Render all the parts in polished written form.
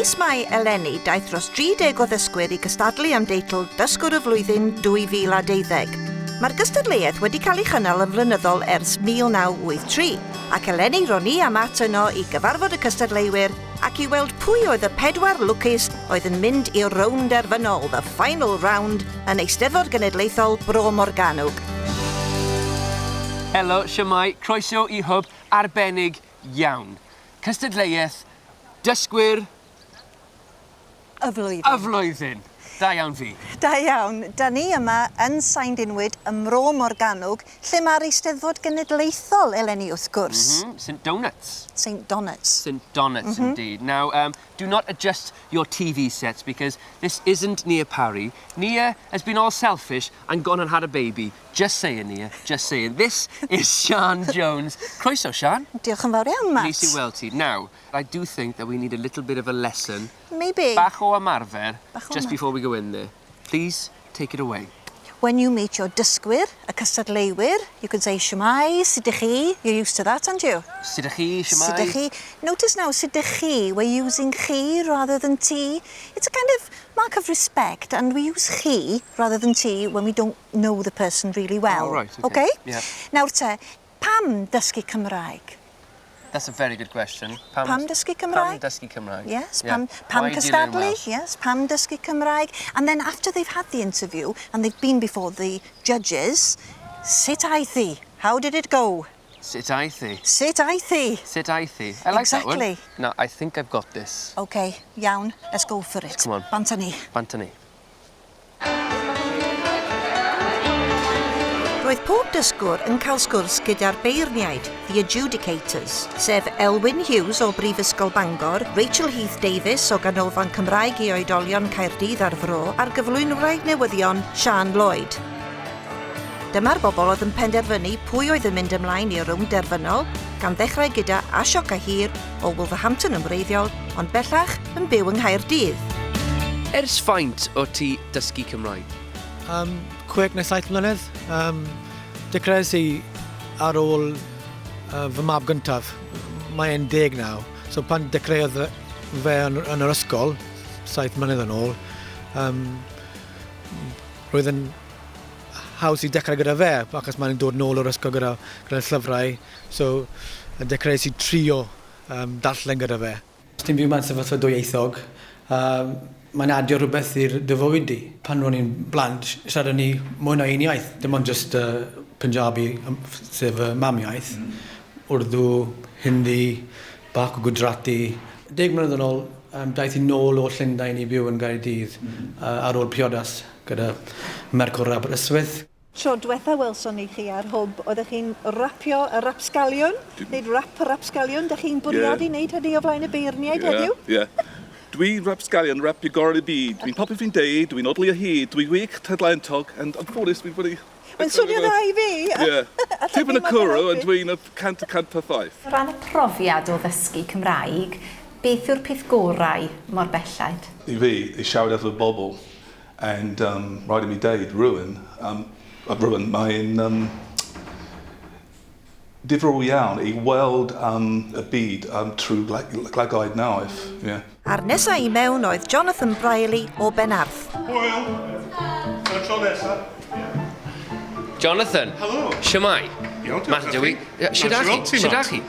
mis Mai eleni, daeth dros 30 o ddysgwyr i gystadlu am deitl Dysgwr y Flwyddyn 2012. Mae'r gystadleuaeth wedi cael ei chynnal yn flynyddol ers 1983, ac eleni ro'n i a Matt yno i gyfarfod y cystadleuwyr ac i weld pwy oedd y pedwar lwcus oedd yn mynd i'r rownd derfynol, the final round, yn Eisteddfod Genedlaethol Bro Morgannwg. Helo, shwmae, croeso i Hwb arbennig iawn. Cystadleuaeth Dysgwyr Y flwyddyn. Y flwyddyn. Da iawn fi. Da iawn. Da ni yma yn Sain Dinwyd ym Mro Morgannwg, lle mae'r Eisteddfod Genedlaethol eleni wrth gwrs. Mm -hmm. St Donuts. St Donuts. St Donuts mm -hmm. indeed. Now, um, do not adjust your TV sets because this isn't Nia Parry. Nia has been all selfish and gone and had a baby. Just saying, Nia, just saying. This is Sian Jones. Croeso, Sian. Diolch yn fawr iawn, Matt. Neis i weld ti. Now, I do think that we need a little bit of a lesson. Maybe. Bach o ymarfer, Bach o just ymarfer. before we go in there. Please, take it away. When you meet your dysgwyr, y cystadleuwyr, you can say shwmae, sut ydych chi? You're used to that, aren't you? Sut ydych chi, shwmae? Sut ydych chi? Notice now, sut ydych chi, we're using chi rather than ti. It's a kind of mark of respect and we use chi rather than ti when we don't know the person really well. Oh, right, okay. Okay? Yeah. Nawr te, pam dysgu Cymraeg? That's a very good question. Pam, pam dysgu Cymraeg? Pam dysgu Cymraeg? Yes, yeah. pam, pam Why do you learn cystadlu? Welsh? Yes, pam dysgu Cymraeg? And then after they've had the interview and they've been before the judges, sut aeth hi? How did it go? Sut aeth hi? Sut aeth hi? Sut aeth hi? I like that one. Exactly. Now, I think I've got this. Okay, iawn, let's go for it. Come on. Bant â ni. Bant â ni. Roedd pob dysgwr yn cael sgwrs gyda'r beirniaid, the adjudicators, sef Elwyn Hughes o Brifysgol Bangor, Rachel Heath Davies o Ganolfan Cymraeg i Oedolion Caerdydd a'r Fro a'r gyflwynwraig newyddion Siân Lloyd. Dyma'r bobl oedd yn penderfynu pwy oedd yn mynd ymlaen i'r rownd derfynol, gan ddechrau gyda Ashok Ahir o Wolverhampton yn wreiddiol, ond bellach yn byw yng Nghaerdydd. Ers faint o ti dysgu Cymraeg? Um, chwech neu saith mlynedd. Um, dechreuais i ar ôl uh, fy mab gyntaf. Mae e'n deg nawr. So pan dechreuodd fe yn, yn yr ysgol, saith mlynedd yn ôl, um, roedd yn haws i dechrau gyda fe, achos mae'n dod nôl o'r ysgol gyda, gyda llyfrau. So, dechreuais i trio um, darllen gyda fe. Os ti'n byw mewn sefyllfa dwyieithog, um, mae'n adio rhywbeth i'r dy fywyd di. Pan ro'n i'n blant, siaradon ni mwy na un iaith, dim ond just uh, Punjabi, sef y mamiaith, mm. Urdu, Hindi, bach o Gujarati. Deg mlynedd yn ôl, um, daeth i nôl o Llundain i byw yn Gaerdydd mm. uh, ar ôl priodas gyda merch o'r Aberystwyth. Tro dwetha welson ni chi ar Hwb, oeddech chi'n rapio y rapsgaliwn, wneud rap y rapsgaliwn. Dych chi'n bwriadu yeah. wneud hynny o flaen y beirniaid yeah, heddiw? Ie, yeah. Dwi'n rapsgalion rapio gorau y byd. Dwi'n popeth fi'n deud, dwi'n odli o hyd, dwi'n wych, tadlentog, and anffodus dwi'n wedi... Mae'n swnio dda i fi. Ie. Tipyn y cwrw, ond dwi'n y cant y cant perffaith. O ran y profiad o ddysgu Cymraeg, beth yw'r peth gorau mor belled? I fi, i siarad efo bobl, and um, rhaid i mi deud, rwan, um, rwan mae'n um, difrifol iawn i weld um, y byd um, trwy llygaid newydd. Yeah. A'r nesa i mewn oedd Jonathan Brierley o Benarth. Hwyl! Tan y tro nesa. Jonathan. Helo. Shwmae? Iawn, diolch. Matt ydw i. Shwd â chi? Shwd â chi?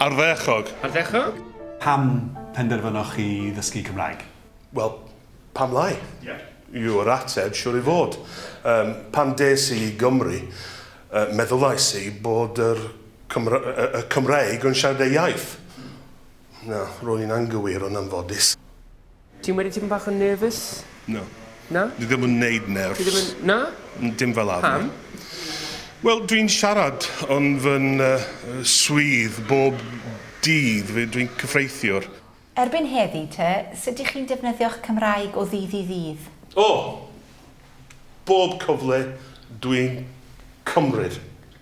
Ardderchog. Ardderchog? Pam penderfynoch chi ddysgu Cymraeg? Wel, pam lai? Yeah. Yw'r ateb, siwr i fod. Um, pan des i i Gymru, uh, meddylais i bod yr Cymra y, y Cymraeg yn siarad ei iaith. Na, ro'n i'n anghywir yn anffodus. Ti'n wedi tipyn bach yn nervous? No. Na? Dwi ddim yn neud nerves. Ti ddim yn... Na? Dim fel arfer. Pam? Wel, dwi'n siarad yn fy uh, swydd bob dydd. Dwi'n cyfreithiwr. Erbyn heddi te, sut ydych chi'n defnyddio'ch Cymraeg o ddydd i ddydd? O! Bob cyfle dwi'n cymryd.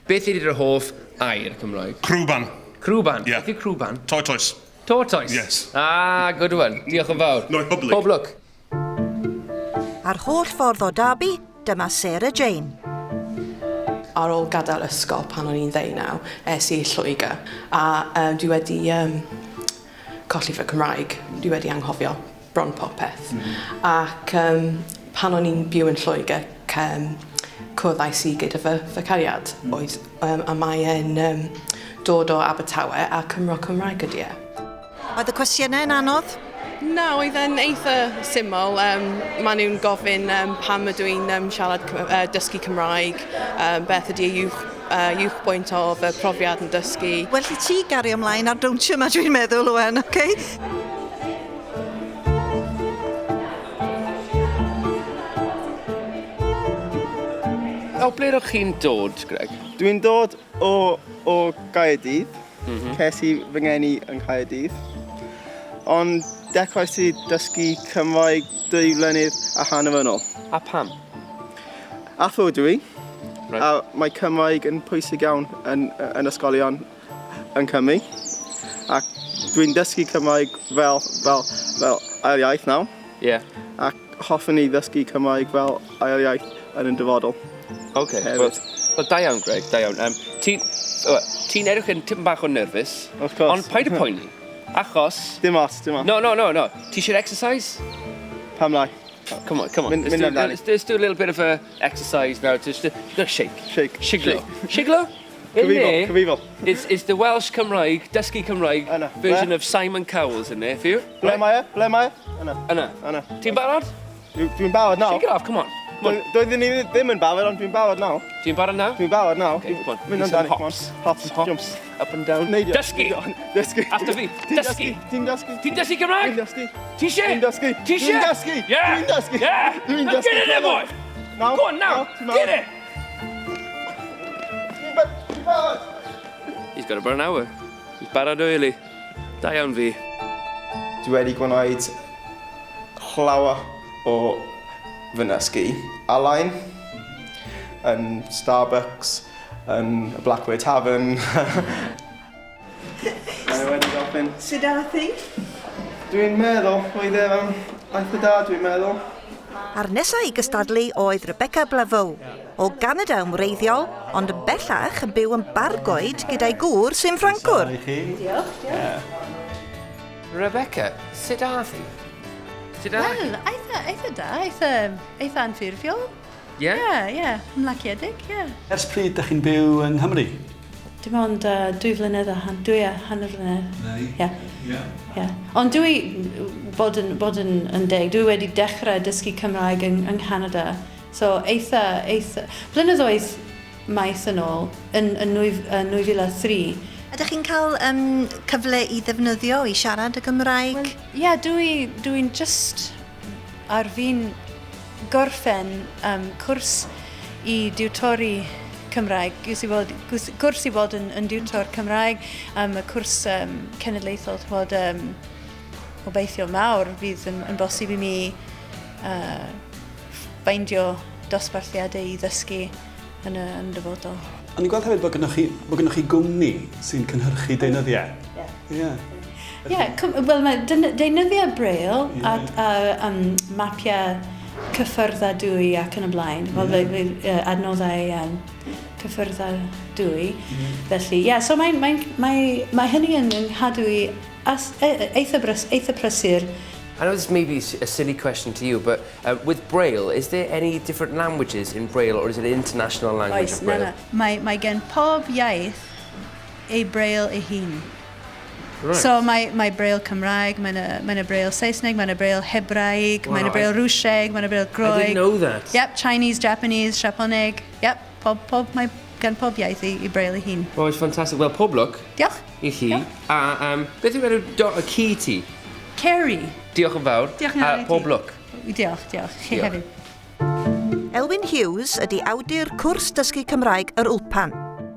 Beth ydy dy hoff air Cymraeg? Crwban. Crwban? Yeah. Beth yw crwban? Tortoise. Tortoise? Yes. Ah, good one. Diolch yn fawr. No, hyblyg. Pob lwc. A'r holl ffordd o Derby, dyma Sarah Jane. Ar ôl gadael ysgol pan o'n i'n ddeunaw, es i Lloegr a um, dwi wedi um, colli fy Cymraeg. Dwi wedi anghofio bron popeth. Mm. Ac um, pan o'n i'n byw yn Lloegr, um, cwrddais i gyda fy, fy cariad, mm. oedd, um, a mae e'n um, dod o Abertawe a Cymro Cymraeg ydy e. Oedd y cwestiynau yn anodd? Na, oedd e'n eitha syml. Um, maen nhw'n gofyn um, pam ydw i'n um, siarad uh, dysgu Cymraeg, um, beth ydy y uwch, uh, uwchbwynt o fy profiad yn dysgu. Well i ti gario ymlaen ar dawnsio yma dwi'n meddwl, Owen, oce? Okay? O ble rydych chi'n dod, Greg? Dwi'n dod o, o Gaerdydd. Mm -hmm. Ces i fy ngeni yng Nghaerdydd. Ond dechrau i dysgu Cymraeg dwy flynedd a hanner yn ôl. A pam? Athro dwi. Right. A mae Cymraeg yn pwysig iawn yn, yn ysgolion yn Cymru. Ac dwi'n dysgu Cymraeg fel, fel, fel ail iaith nawr. Yeah. Ac hoffwn i ddysgu Cymraeg fel ail iaith yn y dyfodol. OK. Wel, well, da iawn, Greg, da iawn. Um, Ti'n ti edrych yn tipyn bach o nervous. Of course. Ond paid y poeni. Achos... Dim ots, dim ots. No, no, no, no. Ti eisiau exercise? Pam lai? Come on, come on. Let's, do, let's, let's do a little bit of a exercise now. Just, you've got to shake. Shake. Shiglo. Shiglo? In there, cyfrifol. It's, the Welsh Cymraeg, Dysgu Cymraeg Yna. version of Simon Cowell's in there for you. Ble mae e? Ble mae e? Yna. Yna. Yna. Ti'n barod? Dwi'n barod nawr. Shake it off, come on. Doeddwn ni ddim yn barod, ond dwi'n barod nawr. Ti'n barod nawr? Dwi'n barod nawr. Okay, come on. Mynd amdani, come on. Hops, hops, jumps. Up and down. Neidio. Dysgu! Dysgu. After fi. Dysgu. Ti'n dysgu. Ti'n dysgu Cymraeg? Dwi'n dysgu. Ti eisiau? Dwi'n dysgu. Ti eisiau? Dwi'n dysgu. Yeah. Dwi'n dysgu. Yeah. Dwi'n dysgu. Get in there, boy. Now. Go on now. Get it. Ti'n barod? He's got about an hour. He's barod early. Da iawn fi. Dwi wedi gwneud llawer o fy nysgu ar-lein, yn Starbucks, yn y Blackway Tavern. Mae wedi gofyn. Sut ath hi? Dwi'n meddwl, oedd e eitha da, dwi'n meddwl. A'r nesaf i gystadlu oedd Rebecca Blaveau, o Ganada yn wreiddiol, ond yn bellach yn byw yn Bargoed gyda'i gŵr sy'n Ffrancwr. Diolch, diolch. Rebecca, sut ath hi? Sut ath Wel, eitha, eitha da, eitha, eitha anffurfiol. Yeah? Yeah, yeah, ymlaciedig, yeah. Ers pryd ydych chi'n byw yng Nghymru? Dim ond uh, dwy flynedd a han, dwy a hanner flynedd. Neu? Yeah. Yeah. Yeah. Ond dwi, bod yn, bod yn, yn deg, dwi wedi dechrau dysgu Cymraeg yng, yng Nghanada. So eitha, eitha, blynyddoedd maith yn ôl, yn, yn, nwy, yn 2003. Ydych chi'n cael um, cyfle i ddefnyddio, i siarad y Gymraeg? Ie, yeah, dwi'n dwi just ar fin gorffen um, cwrs i diwtori Cymraeg, gwrs i fod, gwrs, gwrs i fod yn, yn diwtor Cymraeg, um, y cwrs um, cenedlaethol, ti'n bod, um, gobeithio mawr fydd yn, yn bosib i mi uh, ffeindio dosbarthiadau i ddysgu yn y, yn y dyfodol. O'n i'n gweld hefyd bod gennych chi, bod gennych chi gwmni sy'n cynhyrchu deunyddiau. Ie. Ie. Ie, wel mae deunyddiau Braille a, a um, mapiau cyffyrddadwy ac yn y blaen. Wel, yeah. adnoddau um, cyffyrddadwy. Mm. Felly, ie, yeah, so mae, mae, mae, mae hynny yn yn nghadw i as, eitha, brys, eitha prysur. I know this may be a silly question to you, but with Braille, is there any different languages in Braille, or is it an international language Oes, of na, Braille? na. Mae, mae gen pob iaith ei Braille ei hun. Right. So mae, mae Braille Cymraeg, mae yna, mae yna Braille Saesneg, mae yna Braille Hebraeg, mae Wow, yna Braille I- Rwsieg, mae yna Braille Groeg. I didn't know that. Yep, Chinese, Japanese, Siapaneg. Yep, pob, pob, mae gan pob iaith ei, ei Braille ei hun. Well, it's fantastic. Well, pob lwc Diolch. i chi. A um, beth yw enw do, y ci ti? Kerry. Diolch yn fawr. Diolch yn fawr A i ti. pob lwc. Diolch, diolch. Chi Diolch. hefyd. Elwyn Hughes ydy awdur cwrs dysgu Cymraeg yr Wlpan.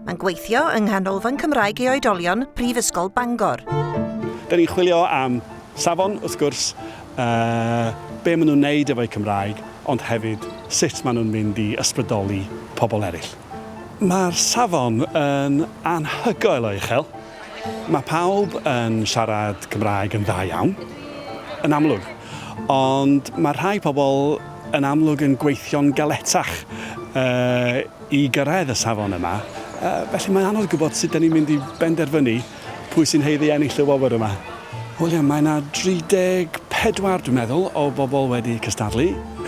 Mae'n gweithio yng Nghanolfan Cymraeg i Oedolion Prifysgol Bangor. Da ni'n chwilio am safon, wrth gwrs, uh, be maen nhw'n neud efo'u Cymraeg, ond hefyd sut maen nhw'n mynd i ysbrydoli pobl eraill. Mae'r safon yn anhygoel o uchel. Mae pawb yn siarad Cymraeg yn dda iawn, yn amlwg. Ond mae rhai pobl yn amlwg yn gweithio'n galetach uh, i gyrraedd y safon yma. Uh, felly mae'n anodd gwybod sut da ni'n mynd i benderfynu pwy sy'n haeddu ennill y wobr yma. Wel ia, mae yna 34 Pedwar, dwi'n meddwl, o bobl wedi cystadlu.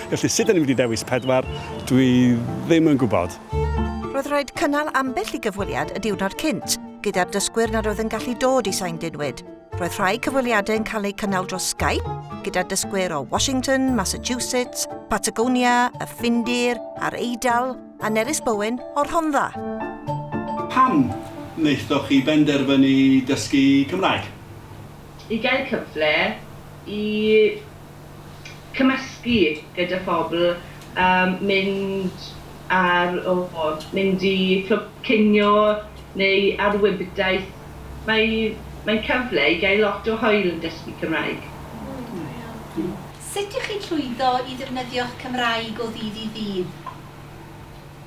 Felly sut 'dan ni mynd i ddewis pedwar, dwi ddim yn gwybod. Roedd rhaid cynnal ambell i gyfweliad y diwrnod cynt, gyda'r dysgwyr nad oedd yn gallu dod i Sain Dinwyd. Roedd rhai cyfweliadau yn cael eu cynnal dros Skype, gyda dysgwyr o Washington, Massachusetts, Patagonia, y Ffindir, a'r Eidal, a Nerys Bowen o'r Rhondda. Pam wnaethoch chi benderfynu dysgu Cymraeg? I gael cyfle i cymysgu gyda phobl, um, mynd ar, o, mynd i clwb cinio neu ar wibdaith. Mae, mae'n cyfle i gael lot o hwyl yn dysgu Cymraeg. Sut ych chi'n llwyddo i ddefnyddio'ch Cymraeg o ddydd i ddydd?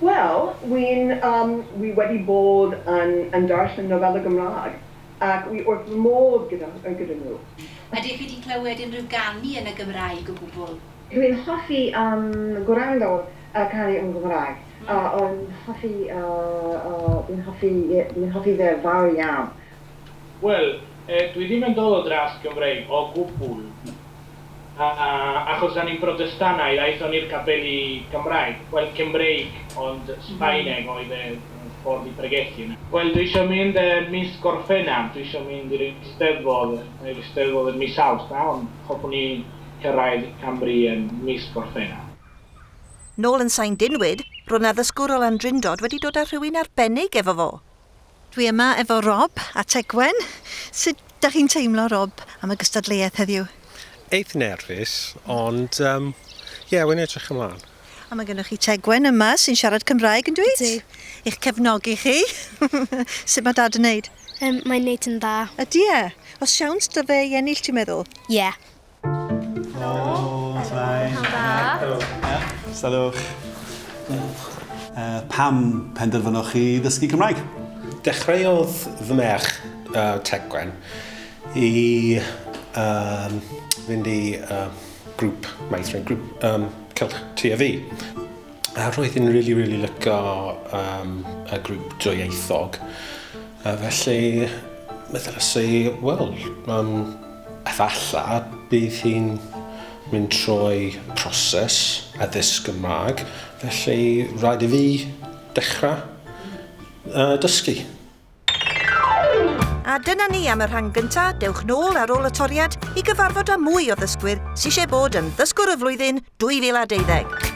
Wel, wy'n um, wi wedi bod yn, yn darllen nofela Gymraeg ac wi wrth fy modd gyda, gyda nhw. Ydych chi wedi clywed unrhyw ganu yn y Gymraeg o gwbl? Dwi'n hoffi um, gwrando y canu yn Gymraeg. Ond hoffi, dwi'n hoffi, dwi'n hoffi fe fawr iawn. Wel, eh, dwi ddim yn dod o dras Gymreig o gwbl. A, achos da ni'n Protestannaidd, aethon ni'r capeli Cymraeg. Wel, Cymreig, ond Sbaeneg oedd y ffordd i pregethu yna. Wel, dwi eisiau mynd uh, mis Gorffennaf, dwi eisiau mynd i'r Eisteddfod, i'r Eisteddfod yn mis Awst, na, ond hoffwn i cyrraedd Cymru yn mis Gorffennaf. Nôl yn Sain Dinwyd, roedd 'na ddysgwr o Landrindod wedi dod â rhywun arbennig efo fo. Dwi yma efo Rob a Tegwen. Sut dach chi'n teimlo, Rob, am y gystadleuaeth heddiw? Eith nerfus, ond um, ie, yeah, wy'n edrych ymlaen. A mae gennych chi Tegwen yma sy'n siarad Cymraeg yn dweud? Ydy. I'ch cefnogi chi. Sut mae dad yn neud? Um, mae'n neud yn dda. Ydy e? Oes siawns 'da fe i ennill, ti'n meddwl? Ie. Yeah. Helo. Helo. Salwch. Pam penderfynoch chi ddysgu Cymraeg? Dechreuodd fy merch, Tegwen, i um, fynd i grŵp meithrin, grŵp um, cylch ti a fi. A roedd hi'n really, really licio um, y grŵp dwyieithog. A felly, meddylais i, wel, um, efallai bydd hi'n mynd trwy proses addysg Gymraeg, felly rhaid i fi dechrau dysgu. A dyna ni am y rhan gynta, dewch nôl ar ôl y toriad i gyfarfod â mwy o ddysgwyr sy eisiau bod yn Ddysgwr y Flwyddyn 2012.